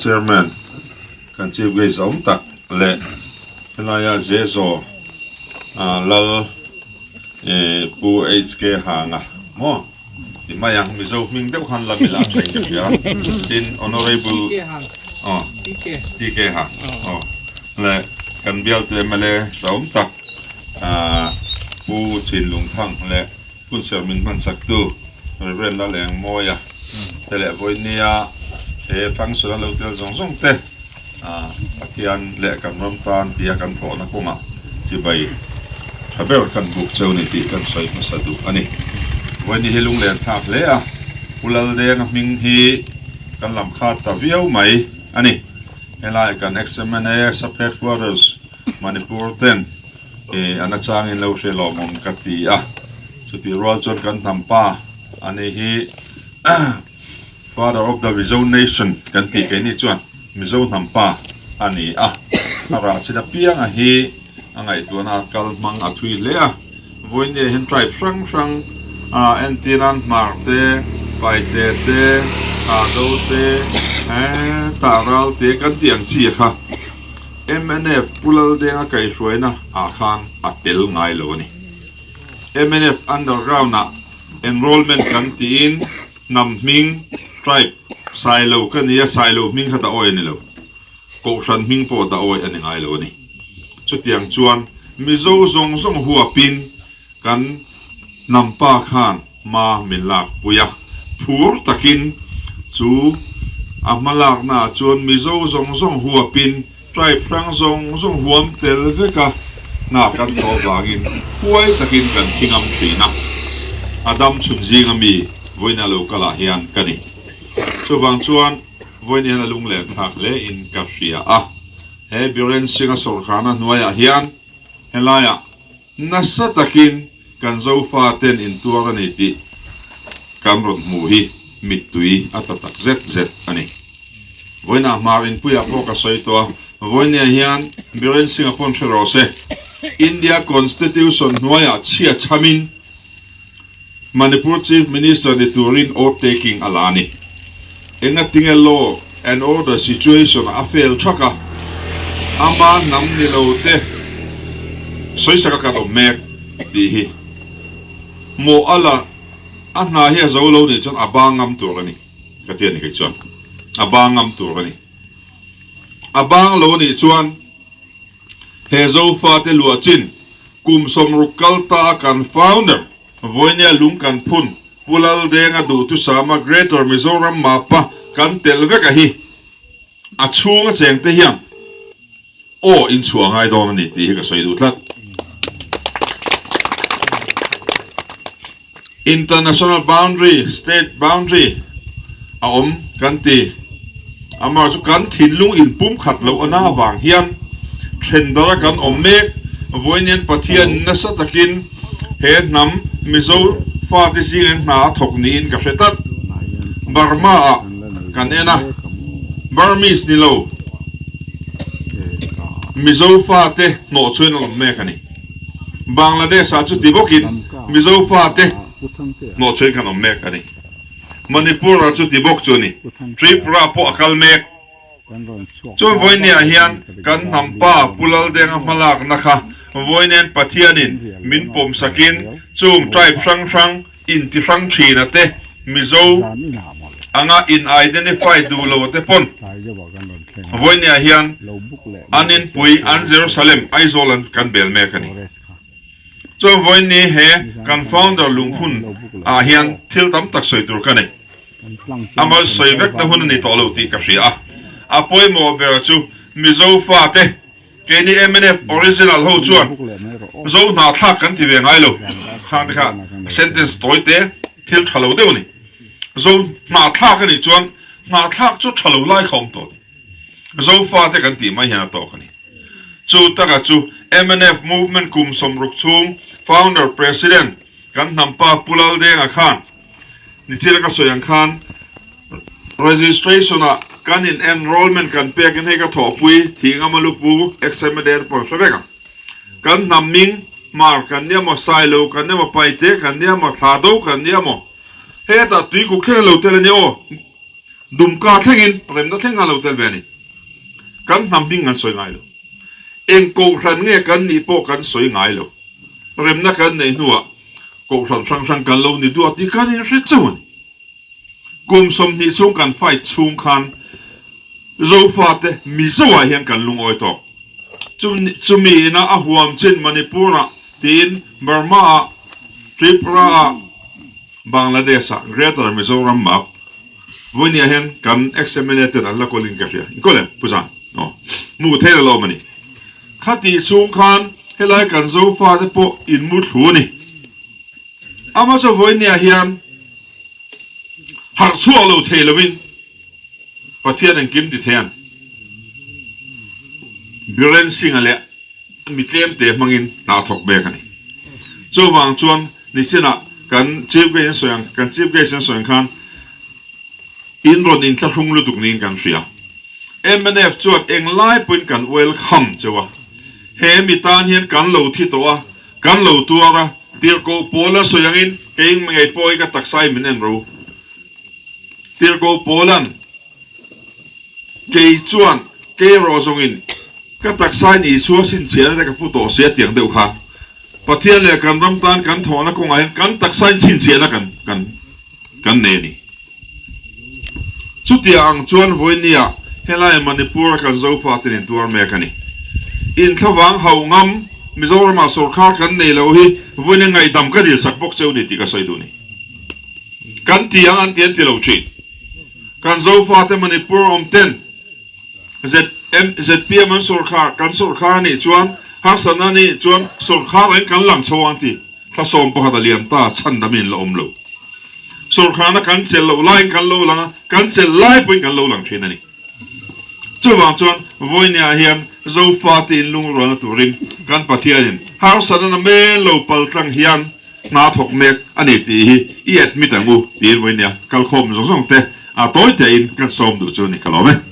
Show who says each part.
Speaker 1: Chairman kan Chief Guest awm tak leh helaia Zezaw Lal Pu HK Hanga maw ti mai ang Mizo hming deuh khan lam ila a thleng ka hria tin Honourable aw TK Hang aw leh kan bialtu mla hlauhawm tak Pu Chinlungthang leh Hunserh min hmansaktu Rev. Lalengmawia te leh vawinia he function a lo tel zawng zawng te Pathian leh kan ram tan tia kan thawhna kawngah chibai tha ber kan buk cheu ni tih kan sawi hmasa duh a ni. Vawiini hi lunglen thlak hle a, Pu Laldenga hming hi kan lam khat ta viau mai a ni. Helai kan ex-MNA Sub Headquarters Manipur ten E, a nachangin lo hre lawmawm ka ti a, chutih rual chuan kan hnam pa a ni hi Father of the Mizo Nation kan tih keini chuan Mizo hnam pa a ni a, a rah chin apianga hi a ngaihtuahna a kal hmang a thui hle a, vawinia hian tribe hrang hrang a entir nan hmar te, paite te, thado te, tah ral te kan tih ang chi kha. Mnf Pu Laldenga kaihhruaina ah khan a tel ngai lo a ni. Mnf underground ah enrollment kan tiin hnam hming, tribe, Sailo ka ni a, Sailo hming kha dah awi a ni lo. Kohhran hming pawh dah awi a ni ngai lo a ni. Chutiang chuan Mizo zawng zawng huapin Kan hnampa khan hma min lakpui a, phur takin chu a hma laknaah chuan Mizo zawng zawng huapin tribe hrang zawng zawng huam tel vek a, hna kan thawh vangin huai takin kan thi ngam thin a, a dam chhun zinga mi vawiina lo kalah hian ka ni. Chuvang chuan vawiin hian a lunglen thlak hle in ka hria a, he Biren Singh-a sawrkharna hnuaiah hian helaiah Nasa takin kan Zofa ten intuar a ni tih kan rawn hmuh hi mittui a ta tak zet zet a ni. Vawiinah hmar inpuiah pawh ka sawi tawh a, vawinia hian Biren Singh-a pawn hre rawh se, India Constitution hnuaiah chhia chhamin Manipur Chief Minister ni turin oath taking a la a ni. Engatinge law and order situation a fail thak a, ama hnam ni lo te sawisaka kan awm mek tih hi mawh a la a hna hi a zo lo nih chuan a bang ngam tur a ni ka ti a ni kei chuan a bang ngam tur a ni. A bang lo nih chuan He Zofate luah chin kum 60 kal ta a kan founder Vawinia lung kan phun Pu Laldenga duhthusama Greater Mizoram mapa kan telh vek a hi a chhung a cheng te hian aw in chhuah ngai dawn a ni tih hi ka sawi duh tlat. International boundary, state boundary a awm kan ti. Amah chu kan thinlung inpumkhat loh ana avang hian then dara kan awm mek. Vawiinian Pathian nasa takin he hnam Mizo fate zingin hna a thawk niin ka hre tlat. Burma ah kan en a, Burmese ni lo Mizo fate hnawhchhuain an awm mek a ni. Bangladesh ah chuti bawkin Mizo fate hnawhchhuain kan awm mek a ni. Manipur ah chuti bawk chu a ni. Tripura pawh a kal mek. Chuan vawinia hian kan hnam pa Pu Laldenga hmalakna kha vawiin Pathianin min pawmsakin chung tribe hrang hrang inti hrang thin a te, Mizo anga in identify duh lo te pawn vawinia hian an inpui an Jerusalem Aizawl an kan bel mek a ni. Chuan vawiin he kan founder lungphun ah hian thil tam tak sawi tur ka nei. A mal sawi vek na hun a ni tawh lo tih ka hria a. A pawimawh ber chu Mizo fate Keini mnf original ho chuan Zo hnahthlak kan ti ve ngai lo. Khang te kha sentence tawi te thil tha lo deuh a ni. Zo hnahthlak a nih chuan hnahthlak chu tha lo lai kha awm tawh a ni. Zo fate kan tih mai hian a tawk a ni. Chu taka chu mnf movement kum 60 chhung founder president kan hnampa Pu Laldenga khan Nichina ka sawi ang khan registration ah kan in enrollment kan pek in hei ka thawhpui thingam a lupu XMLA te pawh an hre vek ang. Kan hnam ming Hmar kan nia maw, Sailo kan nia maw, Paite kan nia maw, Thlado kan nia maw, hetah tuikuk thleng lo tel a nia aw. Dumka thlengin remna thleng khan lo tel ve a ni. Kan hnam hming kan sawi ngai lo. Eng kohhran nge kan nih pawh kan sawi ngai lo. Remna kan neih hnuah kohhran hrang hrang kan lo ni duah tih kan inhre chauh a ni. Kum 20 chhung kan fight chhung khan Zofate Mizoah hian kan lungawi tawk. Chumi ina a huam chin Manipur-ah tiin Burma-ah, Tripura-ah, Bangladesh-ah Greater Mizoram map vawinia hian kan ex-MLA ten an la kawlin ka hria. Inkawl em Pu Zan? Aw. Hmuh theih la lawm a ni. Khatih chhung khan helai kan Zofate pawh inmu thlu a ni. Ama chu vawinia hian harh chhuak lo thei lovin Pathian engkim ti thei an. Biren Singh-a leh mi tlemte hmangin hna a thawk mek a ni. Chuvang chuan nichinah kan Chief Guest an sawi ang, kan Chief Guest an sawi ang khan in rawn inthlahrung lutuk niin kan hria. Mnf chuan englai pawhin kan welcome cheu a, he mi tan hian kan lo thi tawh a, kan lo tuar a, tirhkoh pawl a sawi angin kei ngei pawh hi ka taksa hi min en ro. Tirhkoh Paula'n, Kei chuan kei erawh zawngin ka taksain Isua chhinchhiahna te ka pu tawh si a tiang deuh kha. Pathian leh kan ram tan kan thawhna kawngah hian kan taksain chhinchhiahna kan kan kan nei a ni. Chutiang ang chuan vawinia helai Manipur a kan Zofa ten intuar mek a ni. Inthlavang hauh ngam Mizoramah sawrkhar kan nei lo hi vawinia ngaihdam ka dilsak bawk cheu ni tih ka sawi duh ni. Kan ti ang an ti an ti lo thin. Kan Zofate Manipur awm ten ZM zpm an sawrkhar kan sawrkhar a nih chuan harsatna a nih chuan sawrkhar reng kan lang chho ang ti thla 11 a liam ta chhan dam in la awm lo. Sawrkharna kan chelh loh laiin kan lo lang a, kan chelh lai pawhin kan lo lang thin a ni. Chuvang chuan vawinia hian Zofate inlungrualna turin kan Pathianin harsatna na mel lo pal tlang hian hna thawk mek a ni tih hi i admit ang u tiin vawinia kalkhawm zawng zawng te a tawi tein kan sawm duh chu a ni ka lawm e.